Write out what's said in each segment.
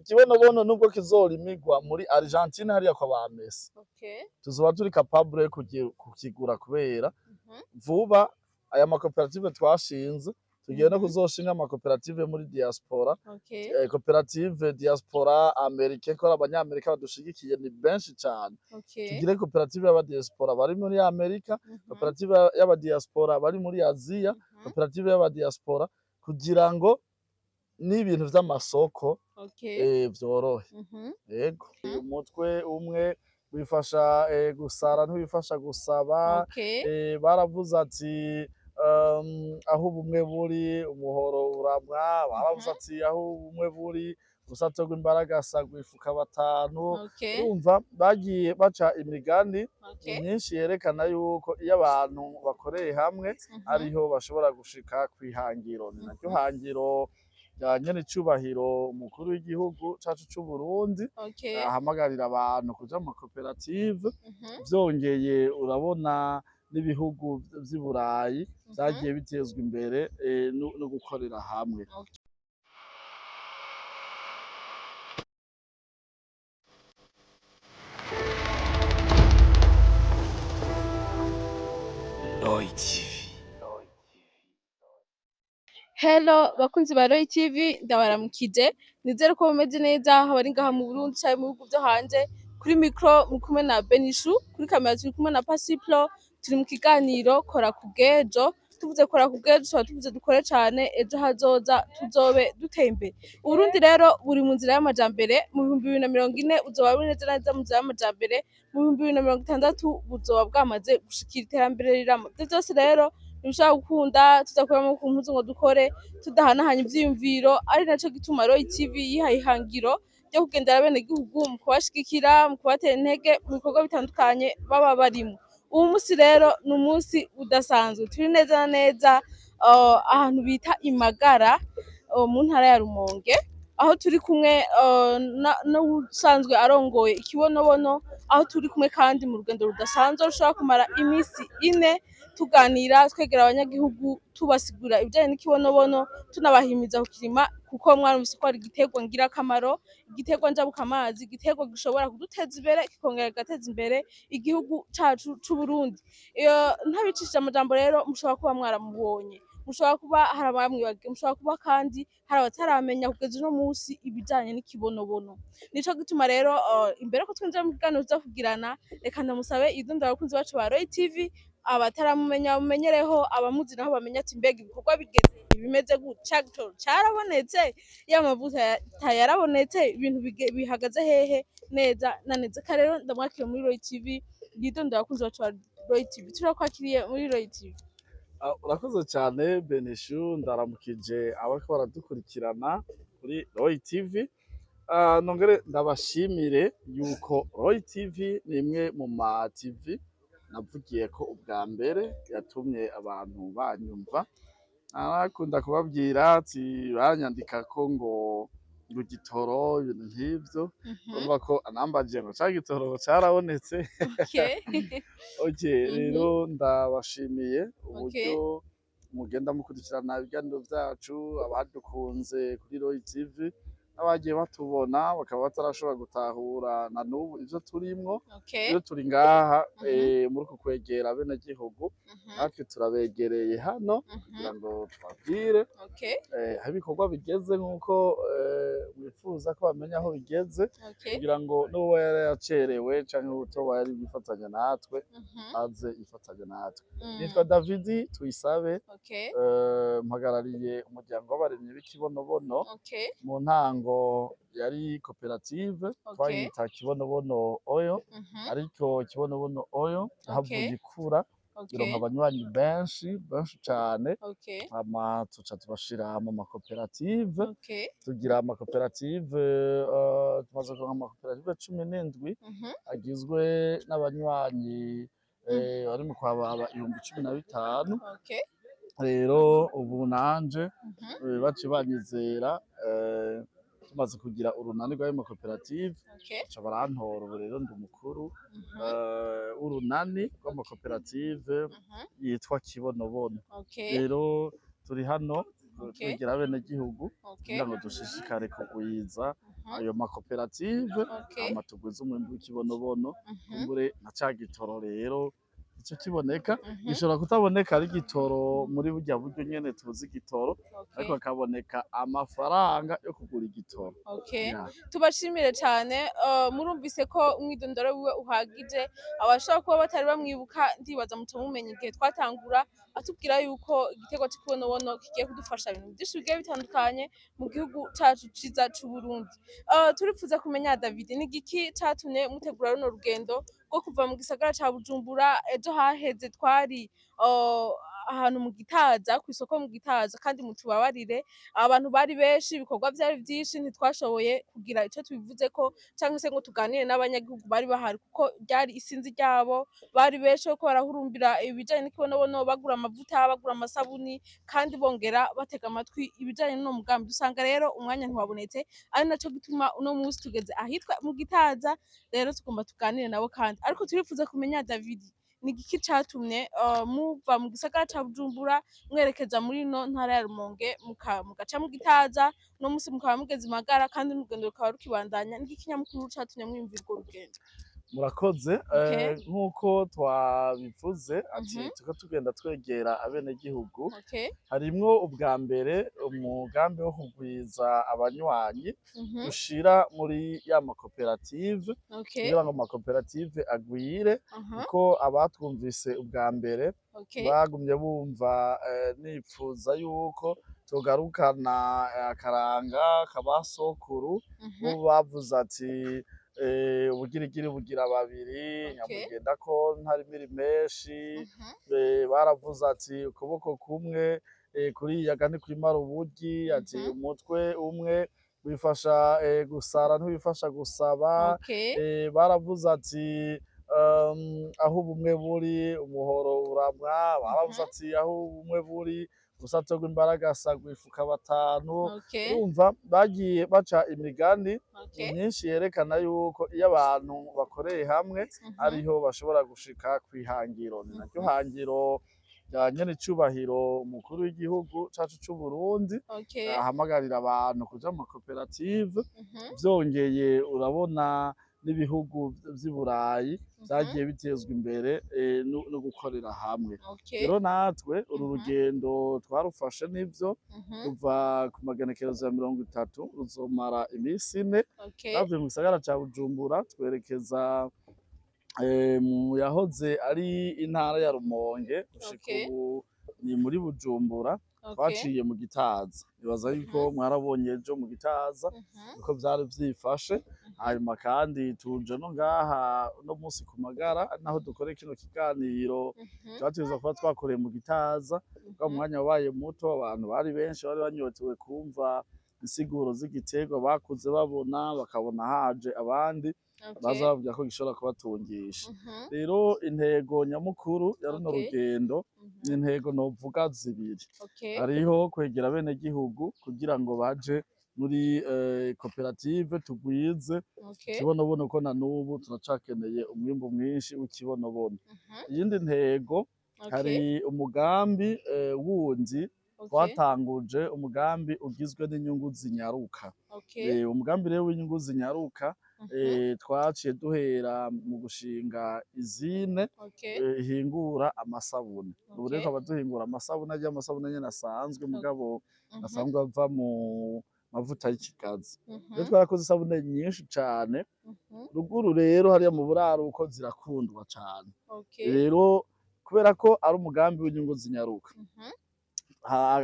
Ikibonobono nubwo kizorimirwa muri Argentine hariya kwa ba Messi, tuzoba turi capable yo kukigura kubera vuba aya makoperative twashinze, tugiye no kuzoshinga amakoperative muri diaspora. Koperative diaspora americain, ko abanyamerika badushigikiye ni benshi cane. Tugire koperative y'abadiaspora bari muri Amerika, koperative y'abadiaspora bari muri Aziya, koperative y'abadiaspora, kugira ngo n'ibintu vy'amasoko vyorohe. Yego, umutwe umwe wifasha gusara, ntiwifasha gusaba. Baravuze ati aho ubumwe buri umuhoro uramwa. Baravuze ati aho ubumwe buri urusato rw'imbaragasa rwifuka batanu. Urumva bagiye baca imigani myinshi yerekana yuko iyo abantu bakoreye hamwe ariho bashobora gushika kw'ihangiro. Ni naryo hangiro rya nyen'icubahiro umukuru w'igihugu cacu c'Uburundi, ahamagarira abantu kuja mu makoperative. Vyongeye urabona n'ibihugu vy'i Burayi vyagiye bitezwa imbere no gukorera hamwe. Roy TV. Hello bakunzi ba Roy TV, ndabaramukije, nizere ko mumeze neza aho bari ngaha mu Burundi canke mu bihugu vyo hanze. Kuri micro muri kumwe na Benishu, kuri kamera turi kumwe na Pasiplo. Turi mu kiganiro Kora ku bw'ejo. Tuvuze kora ku bw'ejo, tuba tuvuze dukore cane, ejo hazoza tuzobe duteye imbere. Uburundi rero buri mu nzira y'amajambere. Mu 2040 buzoba buri neza na neza mu nzira y'amajambere, mu 2060 buzoba bwamaze gushikira iterambere rirama. Ivyo vyose rero ntibishobora gukunda tudakura amaboko mu mpuzu ngo dukore, tudahanahanya ivyiyumviro, ari naco gituma Roy TV yihaye ihangiro ryo kugendera abenegihugu mu kubashigikira, mu kubatera intege mu bikorwa bitandukanye baba barimwo. Uwu musi rero ni umusi udasanzwe, turi neza na neza ahantu bita Imagara, mu ntara ya Rumonge, aho turi kumwe n'uwusanzwe arongoye ikibonobono, aho turi kumwe kandi mu rugendo rudasanzwe rushobora kumara imisi 4 tuganira, twegera abanyagihugu, tubasigurira ibijanye n'ikibonobono, tunabahimiza kukirima, kuko mwarumvise ko ari igiterwa ngirakamaro, igiterwa njabukamazi, igiterwa gishobora kuduteza imbere kikongera kigateza imbere igihugu cacu c'Uburundi. Ntabicishije amajambo rero, mushobora kuba mwaramubonye, mushobora kuba hari abamwibagiye, mushobora kuba kandi hari abataramenya kugeza uno musi ibijanye n'ikibonobono. Nico gituma rero imbere ko twinjira mu kiganiro tuza kugirana, reka ndamusabe yidondore abakunzi bacu ba Roy TV, abataramumenya bamumenyereho, abamuzi naho bamenye ati mbega ibikorwa bigeze bimeze gutya, carabonetse, ya mavuta yarabonetse, ibintu bihagaze hehe neza na neza. Ka rero ndamwakiriye muri Roy TV, yidondore abakunzi bacu ba Roy TV. Turakwakiriye muri Roy TV. Urakoze cyane Benishu, ndaramukije abariko baradukurikirana kuri Roy TV. Nongere ndabashimire yuko Roy TV ni imwe mu ma TV navugiye ko ubwa mbere yatumye abantu banyumva. Narakunda kubabwira ati baranyandika ko ngo igitoro, ibintu nk'ivyo. Urumva ko anambaje ngo ca gitoro carabonetse. Okay, rero ndabashimiye uburyo mugenda mukurikirana ibiganiro vyacu, abadukunze kuri Roy TV n'abagiye batubona bakaba batarashobora gutahura na n'ubu ivyo turimwo. Iyo turi ngaha muri uku kwegera abenegihugu, natwe turabegereye hano kugira ngo tubabwire aho ibikorwa bigeze, nk'uko wifuza ko bamenya aho bigeze, kugira ngo n'uwo yari yacerewe canke uwutoba yari yifatanya natwe aze yifatanya natwe. Nitwa Davidi Tuyisabe, mpagarariye umuryango w'abarimyi b'ikibonobono. Mu ntango yari koperative, twayita Kibonobono Oyo, ariko Kibonobono Oyo havuye ikura, ironka abanywanyi benshi benshi cane, hama tuca tubashira mu makoperative. Tugira amakoperative, tumaze kuronka amakoperative 17 agizwe n'abanywanyi bari mu kwababa 15,000. Rero ubu nanje baciye banyizera, tumaze kugira urunani rw'ayo makoperative, baca barantora. Ubu rero ndi umukuru w'urunani rw'amakoperative yitwa Kibonobono. Rero turi hano twegera abenegihugu kugira ngo dushishikare kugwiza Ayo makoperative, hama tugwize umwimbu w'ikibonobono. Kumbure na ca gitoro rero ico kiboneka, gishobora kutaboneka ari igitoro muri burya buryo nyene tuzi igitoro, ariko hakaboneka amafaranga yo kugura igitoro. Yeah. Tubashimire cyane. Murumvise ko umwidondoro wiwe uhagije. Abashobora kuba batari bamwibuka, ndibaza muca mumenya igihe twatangura atubwira yuko igiterwa c'ikibonobono kigiye kudufasha ibintu byinshi bigiye bitandukanye mu gihugu cacu ciza c'Uburundi. Turifuza kumenya, David, ni igiki catumye mutegura runo rugendo rwo kuva mu gisagara ca Bujumbura? Ejo haheze twari ahantu mu Gitaza, kw'isoko mu Gitaza, kandi mutubabarire, abantu bari benshi, ibikorwa vyari vyinshi, ntitwashoboye kugira ico tubivuzeko canke se ngo tuganire n'abanyagihugu bari bahari, kuko ryari isinzi ryabo, bari benshi bariko barahurumbira ibijanye n'ikibonobono, bagura amavuta, bagura amasabuni, kandi bongera batega amatwi ibijanye n'uno mugambi. Dusanga rero umwanya ntiwabonetse, ari naco gituma uno musi tugeze ahitwa mu Gitaza. Rero tugomba tuganire nabo kandi, ariko turifuza kumenya, David, ni igiki catumye muva mu gisagara ca Bujumbura mwerekeza muri ino ntara ya Rumonge, mugaca mu Gitaza, uno musi mukaba mugeze i Magara, kandi n'urugendo rukaba rukibandanya? Ni igiki nyamukuru catumye mwiyumvira urwo rugendo? Murakoze. Nk'uko twabivuze ati turiko tugenda twegera abenegihugu, harimwo ubwa mbere umugambi wo kugwiza abanywanyi dushira muri ya makoperative, kugira ngo amakoperative agwire, kuko abatwumvise ubwa mbere bagumye bumva nipfuza yuko tugarukana akaranga kabasokuru. Bo bavuze ati ubugirigiri bugira babiri, nyamugenda ko ntarimiri menshi. Baravuze ati ukuboko kumwe kuriyaga ntikwimara ubugi, ati umutwe umwe wifasha gusara ntiwifasha gusaba. Baravuze ati aho ubumwe buri umuhoro uramwa. Baravuze ati aho ubumwe buri urusato rw'imbaragasa rwifuka batanu. Urumva bagiye baca imigani myinshi yerekana yuko iyo abantu bakoreye hamwe ariho bashobora gushika kw'ihangiro. Ni naryo hangiro rya nyen'icubahiro umukuru w'igihugu cacu c'Uburundi, ahamagarira abantu kuja mu makoperative. Vyongeye urabona n'ibihugu vy'i Burayi vyagiye bitezwa imbere no gukorera hamwe. Rero natwe uru rugendo twarufashe nivyo, kuva ku magenekerezo ya 30, ruzomara imisi 4. Twavuye mu gisagara ca Bujumbura twerekeza mu yahoze ari intara ya Rumonge, gushika ubu ni muri Bujumbura. Twaciye mu Gitaza, nibaza yuko mwarabonye ejo mu Gitaza uko vyari vyifashe. Hanyuma kandi tuje no ngaha uno musi ku Magara, naho dukore kino kiganiro. Twategerezwa kuba twakoreye mu Gitaza, kuko umwanya wabaye muto, abantu bari benshi, bari banyotewe kumva insiguro z'igiterwa bakuze babona, bakabona haje abandi baza bavuga ko gishobora kubatungisha. Rero intego nyamukuru ya runo rugendo ni intego novuga zibiri. Hariho kwegera abenegihugu kugira ngo baje muri koperative, tugwize ikibonobono, ko na n'ubu turacakeneye umwimbu mwinshi w'ikibonobono. Iyindi ntego, hari umugambi wundi twatanguje, umugambi ugizwe n'inyungu zinyaruka. Umugambi rero w'inyungu zinyaruka, twaciye duhera mu gushinga izine ihingura amasabune. Ubu rero tukaba duhingura amasabune, arya amasabune nyene asanzwe, mugabo asanzwe ava mu mavuta y'ikigazi. Rero twarakoze isabune nyinshi cane. Ruguru rero hariya mu buraruko zirakundwa cane. Rero kubera ko ari umugambi w'inyungu zinyaruka,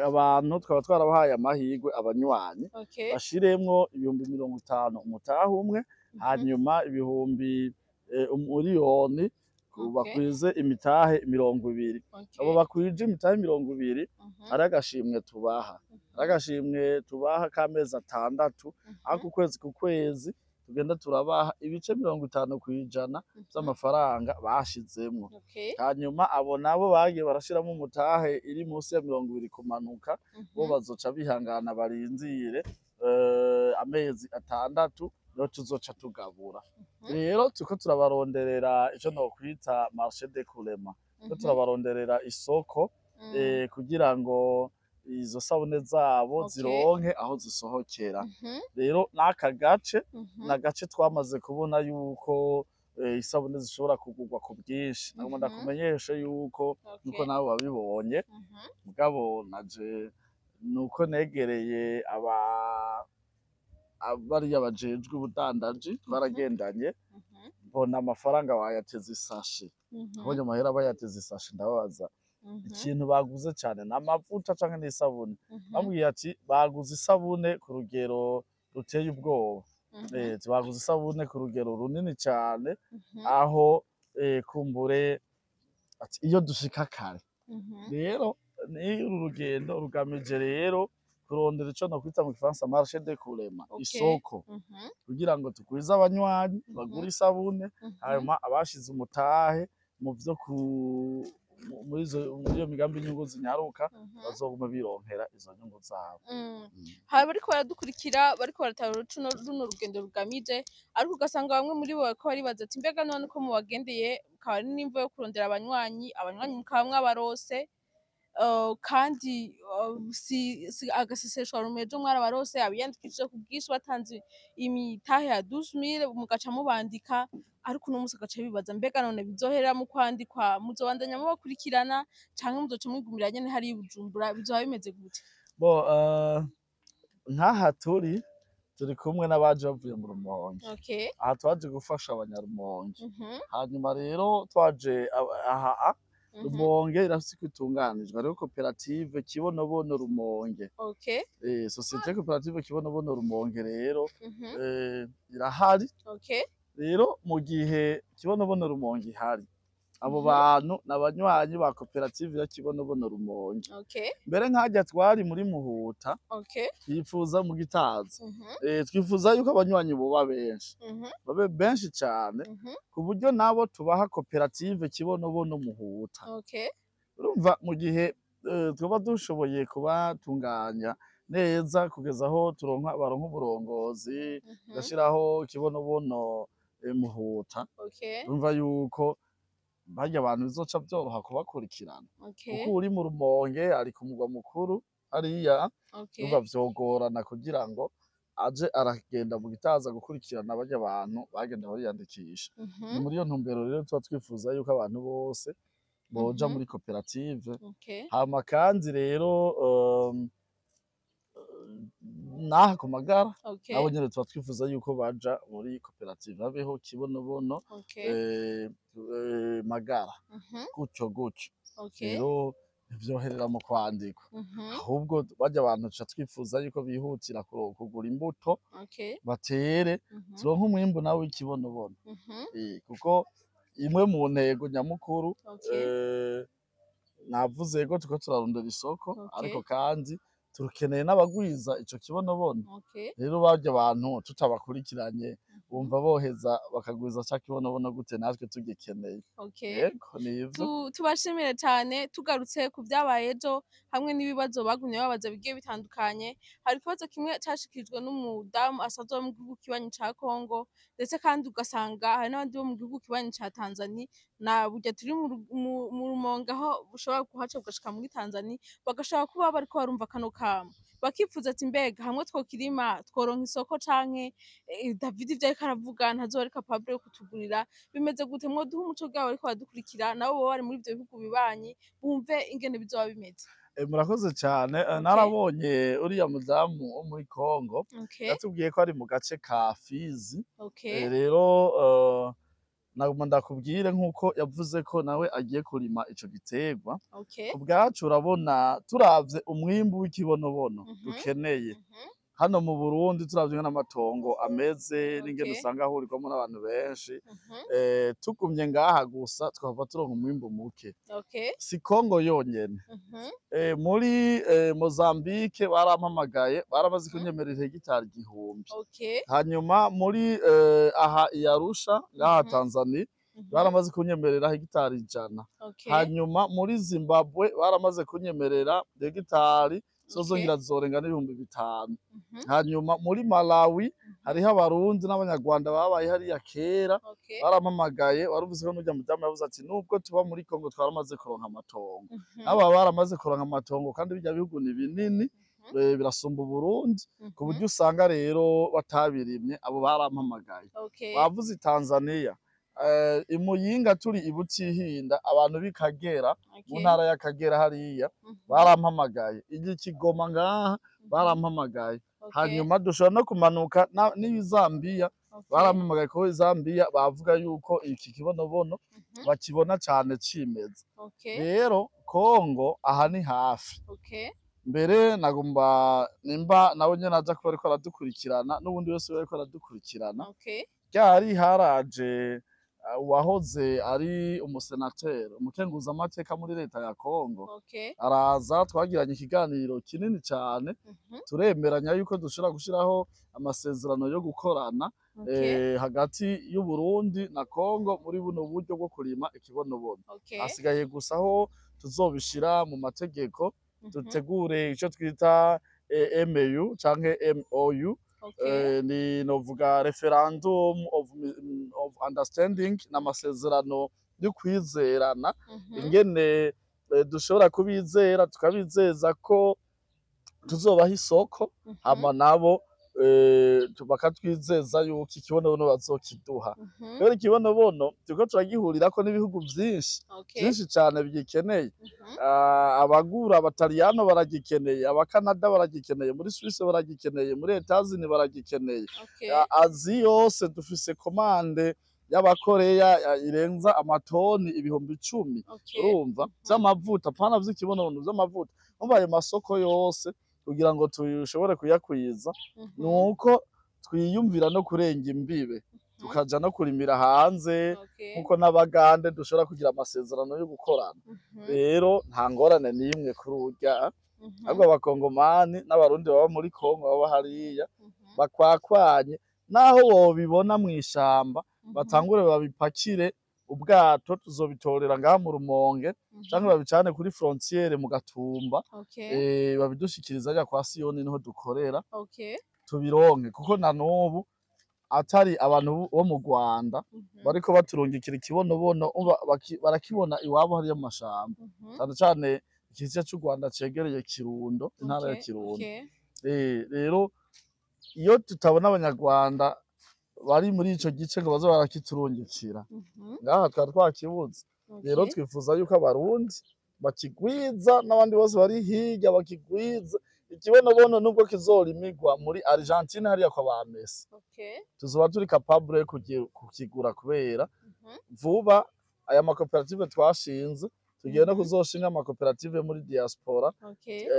abantu tukaba twarabahaye amahirwe, abanywanyi bashiremwo 50,000 umutahe umwe, hanyuma 1,000,000 bakwize imitahe 20. Abo bakwije imitahe 20, hari agashimwe tubaha, hari agashimwe tubaha k'amezi 6, aho ku kwezi ku kwezi tugenda turabaha ibice 50% vy'amafaranga bashizemwo. Hanyuma abo nabo bagiye barashiramo umutahe iri munsi ya 20 kumanuka, bo bazoca bihangana barindire amezi 6, niho tuzoca tugabura. Rero turiko turabaronderera ico nokwita marché d'écoulement, turiko turabaronderera isoko kugira ngo izo sabune zabo zironke aho zisohokera. Rero n'aka gace n'agace twamaze kubona yuko isabune zishobora kugurwa ku bwinshi. Nagomba ndakumenyeshe yuko nuko nawe wabibonye, mugabo naje nuko negereye aba bariya bajejwe ubudandaji, twaragendanye, mbona amafaranga bayateze isashe. Abonye amahera bayateze isashe, ndababaza ikintu baguze cane n'amavuta canke n'isabune. Bambwiye ati baguze isabune ku rugero ruteye ubwoba. Baguze isabune ku rugero runini cane, aho kumbure ati iyo dushika kare. Rero ni uru rugendo rugamije rero kurondera ico nokwita mu gifaransa marché d'écoulement, isoko, kugira ngo tugwize abanywanyi bagure isabune, hanyuma abashize umutahe mu vyo ku muri izo, muri iyo migambi y'inyungu zinyaruka, bazogume bironkera izo nyungu zabo. Hari bariko baradukurikira, bariko baratahura ico runo rugendo rugamije, ariko ugasanga bamwe muri bo bariko baribaza ati mbega none ko mubagendeye mukaba ari n'imvo yo kurondera abanywanyi, abanywanyi mukaba mwabarose, kandi si agaseseshwa rumuri, ejo mwarabarose abiyandikishije ku bwinshi batanze imitahe ya 12,000, mugaca mubandika, ariko uno musi ugaca bibaza mbega none bizoherera mu kwandikwa, muzobandanya mubakurikirana canke muzoca mwigumira nyene hariya i Bujumbura, bizoba bimeze gute? Bo nk'aha turi kumwe n'abaje bavuye mu Rumonge. Aha twaje gufasha abanyarumonge. Hanyuma rero twaje aha Rumonge irafise uko itunganijwe, hariho koperative Kibonobono Rumonge. Société coopérative Kibonobono Rumonge rero irahari. Rero mu gihe Kibonobono Rumonge ihari, abo bantu ni abanywanyi ba koperative ya Kibonobono Rumonge. Mbere nk'harya twari muri Muhuta, twifuza mu Gitaza, twifuza yuko abanywanyi boba benshi, babe benshi cane, ku buryo nabo tubaha koperative Kibonobono Muhuta. Urumva mu gihe twaba dushoboye kubatunganya neza kugeza aho turonka baronka uburongozi, tugashiraho Kibonobono Muhuta, urumva yuko barya abantu bizoca vyoroha kubakurikirana, kuko uri mu Rumonge ari ku mugwa mukuru hariya, urumva vyogorana kugira ngo aje aragenda mu Gitaza gukurikirana barya bantu bagenda bariyandikisha. Ni muri iyo ntumbero rero tuba twifuza yuko abantu bose boja muri koperative. Hama kandi rero n'aha ku Magara nabo nyene tuba twifuza yuko baja muri koperative, habeho Kibonobono Magara, gutyo gutyo. Rero ntivyoherera mu kwandikwa, ahubwo barya abantu tuca twifuza yuko bihutira kugura imbuto, batere, turonke umwimbu nawe w'ikibonobono. Kuko imwe mu ntego nyamukuru, navuze ko turiko turarondera isoko, ariko kandi turukeneye n'abagwiza ico kibonobono. Rero barya bantu tutabakurikiranye, bumva boheza bakagwiza ca kibonobono gute natwe tugikeneye? Yego, nivyo. Tubashimire cyane. Tugarutse ku byabaye ejo hamwe n'ibibazo bagumye babaza bigiye bitandukanye, hari ikibazo kimwe cashikirijwe n'umudamu asanzwe aba mu gihugu kibanyi ca Congo, ndetse kandi ugasanga hari n'abandi bo mu gihugu kibanyi ca Tanzania, na burya turi mu Rumonge aho bushobora kuhaca bugashika muri Tanzania, bagashobora kuba bariko barumva kano kamo, bakifuza ati mbega hamwe twokirima tworonka isoko, canke David ivyo ariko aravuga ntazoba ari capable yo kutugurira, bimeze gute? Mwoduha umuco bwabo bariko baradukurikira, nabo boba bari muri ivyo bihugu bibanyi, bumve ingene bizoba bimeze. Murakoze cane. Narabonye uriya mudamu wo muri Congo, yatubwiye ko ari mu gace ka Fizi. Rero naguma ndakubwire nk'uko yavuze ko nawe agiye kurima ico giterwa. Ku bwacu urabona turavye umwimbu w'ikibonobono dukeneye hano mu Burundi, turavye ingene amatongo ameze n'ingene usanga ahurirwamo n'abantu benshi, tugumye ngaha gusa twahava turonka umwimbu muke. Si Congo yonyene, muri Mozambique barampamagaye, baramaze kunyemerera hegitari 1000. Hanyuma muri aha i Arusha ngaha Tanzania baramaze kunyemerera hegitari 100. Hanyuma muri Zimbabwe baramaze kunyemerera hegitari Zozo ngira zizorenga n'5,000. Hanyuma muri Malawi hariho Abarundi n'Abanyarwanda babaye hariya kera, barampamagaye. Warumvise ko n'urya mudamu yavuze ati nubwo tuba muri Kongo twaramaze kuronka amatongo. Nabo baba baramaze kuronka amatongo, kandi birya bihugu ni binini, birasumba Uburundi, ku buryo usanga rero batabirimye. Abo barampamagaye. Bavuze Tanzania, i Muyinga, turi i Butihinda, abantu b'i Kagera, mu ntara ya Kagera hariya, barampamagaye. Igi Kigoma ngaha barampamagaye. Hanyuma dushobora no kumanuka n'i Zambiya, barampamagaye, kuko Zambiya bavuga yuko iki kibonobono bakibona cane cimeza. Rero Kongo aha ni hafi. Mbere nagomba nimba nawe nyene aja kuba ariko aradukurikirana, n'ubundi wese ariko aradukurikirana, ryari haraje uwahoze ari umusenateri, umukenguzamateka muri leta ya Kongo, araza twagiranye ikiganiro kinini cane, turemeranya yuko dushobora gushiraho amasezerano yo gukorana hagati y'Uburundi na Kongo muri buno buryo bwo kurima ikibonobono. Hasigaye gusa aho tuzobishira mu mategeko, dutegure ico twita MU canke MOU. Ni novuga referendum of understanding, n'amasezerano yo kwizerana, ingene dushobora kubizera, tukabizeza ko tuzobaha isoko, hama nabo bakatwizeza yuko ikibonobono bazokiduha. Rero ikibonobono turiko turagihurirako n'ibihugu vyinshi, vyinshi cane bigikeneye. Abagura Abataliyano baragikeneye, Abakanada baragikeneye, muri Suisse baragikeneye, muri Etazini baragikeneye. Azi yose dufise commande y'Abakoreya irenza amatoni 10,000, urumva, vy'amavuta, apana vy'ikibonobono, vy'amavuta. Umva, ayo masoko yose kugira ngo tushobore kuyakwiza, nuko twiyumvira no kurenga imbibe, tukaja no kurimira hanze, nkuko n'Abagande dushobora kugira amasezerano yo gukorana. Rero nta ngorane n'imwe kuri urya, ahubwo Abakongomani n'Abarundi baba muri Kongo, baba hariya, bakwakwanye naho bobibona mw'ishamba, batangure babipakire ubwato, tuzobitorera ngaha mu Rumonge, canke babicane kuri frontière mu Gatumba, babidushikiriza hariya kwa Siyoni niho dukorera, tubironke, kuko na n'ubu atari abantu bo mu Rwanda bariko baturungikira ikibonobono, umva, barakibona iwabo hariya mu mashamba, cane cane igice c'u Rwanda cegereye Kirundo, intara ya Kirundo. Rero iyo tutabona Abanyarwanda bari muri ico gice ngo baze barakiturungikira, ngaha twari twakibuze. Rero twifuza yuko Abarundi bakigwiza n'abandi bose bari hirya bakigwiza ikibonobono, nubwo kizorimirwa muri Argentine hariya kwa ba Messi, tuzoba turi capable yo kukigura, kubera vuba aya makoperative twashinze, tugiye no kuzoshinga amakoperative muri diaspora,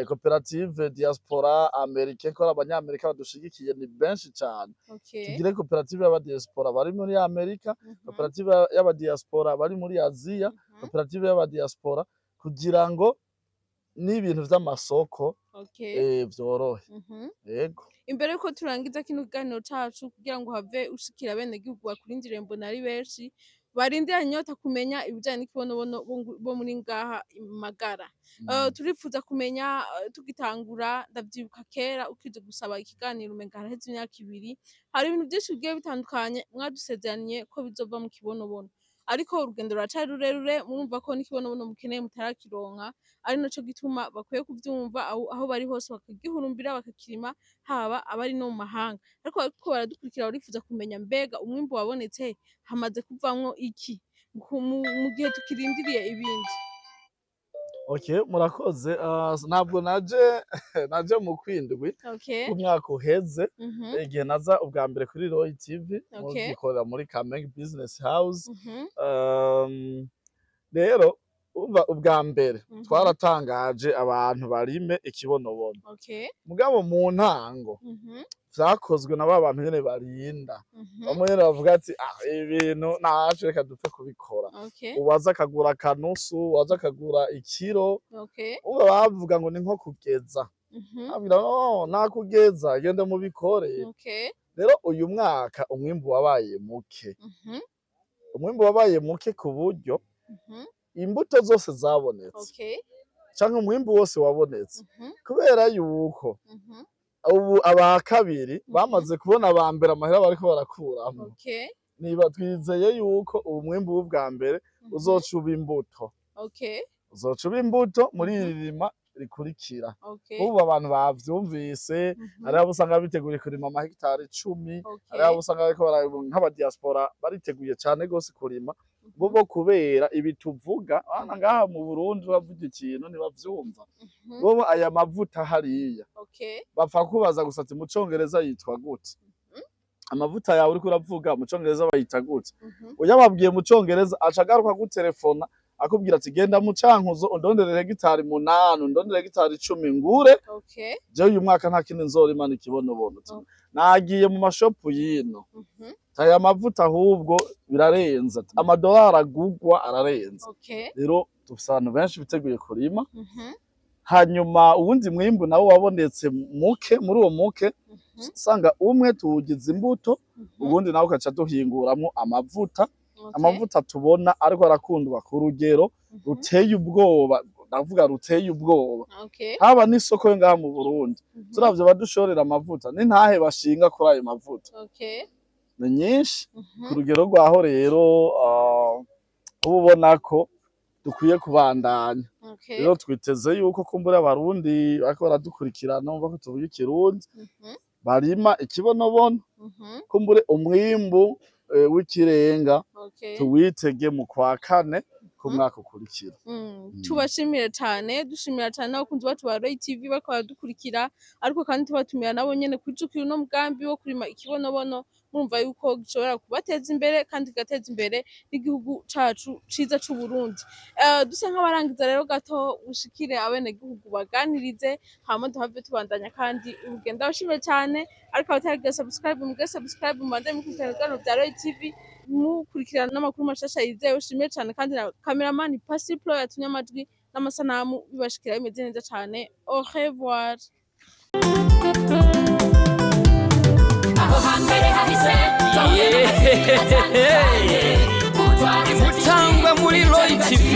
koperative diaspora américain, ko Abanyamerika badushigikiye ni benshi cane. Tugire koperative y'abadiaspora bari muri Amerika, koperative y'abadiaspora bari muri Aziya, koperative y'abadiaspora, kugira ngo n'ibintu vy'amasoko vyorohe. Yego. Imbere yuko turangiza kino kiganiro cacu, kugira ngo have ushikira abenegihugu bakurindiriye, mbona ari benshi barindiranye inyota kumenya ibijanye n'ikibonobono bo muri ngaha i Magara. Turifuza kumenya, tugitangura ndavyibuka kera ukije gusaba ikiganiro, umenga haraheze imyaka 2, hari ibintu vyinshi bigiye bitandukanye mwadusezeraniye ko bizova mu kibonobono, ariko urugendo ruracari rurerure. Murumva ko n'ikibonobono mukeneye mutarakironka, ari naco gituma bakwiye kuvyumva aho bari hose bakagihurumbira, bakakirima, haba abari no mu mahanga. Ariko bariko baradukurikira barifuza kumenya, mbega umwimbu wabonetse hamaze kuvamwo iki mu gihe tukirindiriye ibindi? Okay, murakoze. Ntabwo naje mu kwindwi umwaka uheze, igihe naza ubwa mbere kuri Roy TV, mugikorera muri Kamenge Business House. Rero umva, ubwa mbere twaratangaje abantu barime ikibonobono, mugabo mu ntango vyakozwe na ba bantu nyene barinda, bamwe nyene bavuga ati: "Ah, ibi bintu ntaco, reka dupfe kubikora." Uwaza akagura akanusu, uwaza akagura ikiro. Umva, bavuga ngo ni nko kugeza. Abwira: "No, nakugeza, genda mubikore." Rero uyu mwaka umwimbu wabaye muke. Umwimbu wabaye muke ku buryo imbuto zose zabonetse. Canke umwimbu wose wabonetse, kubera yuko ubu aba kabiri bamaze kubona aba mbere amahera bariko barakuramwo. Niba twizeye yuko ubu mwimbu w'ubwa mbere uzoca uba imbuto, uzoca uba imbuto muri iri rima rikurikira. Ubu abantu bavyumvise, hariho abo usanga biteguriye kurima amahegitari 10, hariho abo usanga bariko nk'abadiaspora bariteguye cane gose kurima bo kubera ibi tuvuga. Hano ngaha mu Burundi uravuga ikintu ntibavyumva. Bobo aya mavuta hariya bapfa kubaza gusa ati: "Mu congereza yitwa gute amavuta yawe uriko uravuga? Mu congereza bayita gute?" Uyababwiye mu congereza, aca agaruka gutelefona akubwira ati: "Genda mu Cankuzo undondere hegitari 8, undondere hegitari 10 ngure. Jewe uyu mwaka nta kindi nzorima, ni ikibonobono." Nagiye mu mashopu yino, aya mavuta ahubwo birarenze, amadolari agugwa ararenze. Rero dufise abantu benshi biteguye kurima. Hanyuma uwundi mwimbu nawo wabonetse muke, muri uwo muke usanga umwe tuwugize imbuto, uwundi nawe ukaca duhinguramwo amavuta. Amavuta tubona ariko arakundwa ku rugero ruteye ubwoba, ndavuga ruteye ubwoba. Haba n'isoko yo ngaha mu Burundi, turavye badushorera amavuta n'intahe bashinga kuri ayo mavuta ni nyinshi ku rugero rwaho. Rero uba ubona ko dukwiye kubandanya. Rero twiteze yuko kumbura Abarundi bariko baradukurikirana bumva ko tuvuga Ikirundi, barima ikibonobono, kumbure umwimbu w'ikirenga tuwitege mu kwa kane ku mwaka ukurikira. Tubashimire cane, dushimira cane n'abakunzi bacu ba Roy TV bariko baradukurikira, ariko kandi tubatumira nabo nyene kwijukira uno mugambi wo kurima ikibonobono. Murumva yuko gishobora kubateza imbere kandi kigateza imbere n'igihugu cacu ciza c'Uburundi. Dusa nk'abarangiza rero gato, ushikire abenegihugu baganirize, hama duhave tubandanya kandi urugendo. Abashimire cane, ariko abataragira subscribe, mugire subscribe, mubandanye mukurikirana ibiganiro vya Roy TV, mukurikirana n'amakuru mashasha yizewe. Ushimire cane kandi na cameraman Pasi Pro yatumye amajwi n'amasanamu bibashikira bimeze neza cane. Au revoir. Aho hambere hahise. Imutangwa muri Roy TV,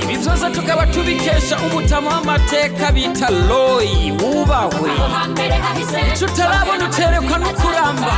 ibi byose tukaba tubikesha umutama w'amateka bita Roy, wubahwe. Hambere hahise. Icyo utarabona uterekwa no kuramba.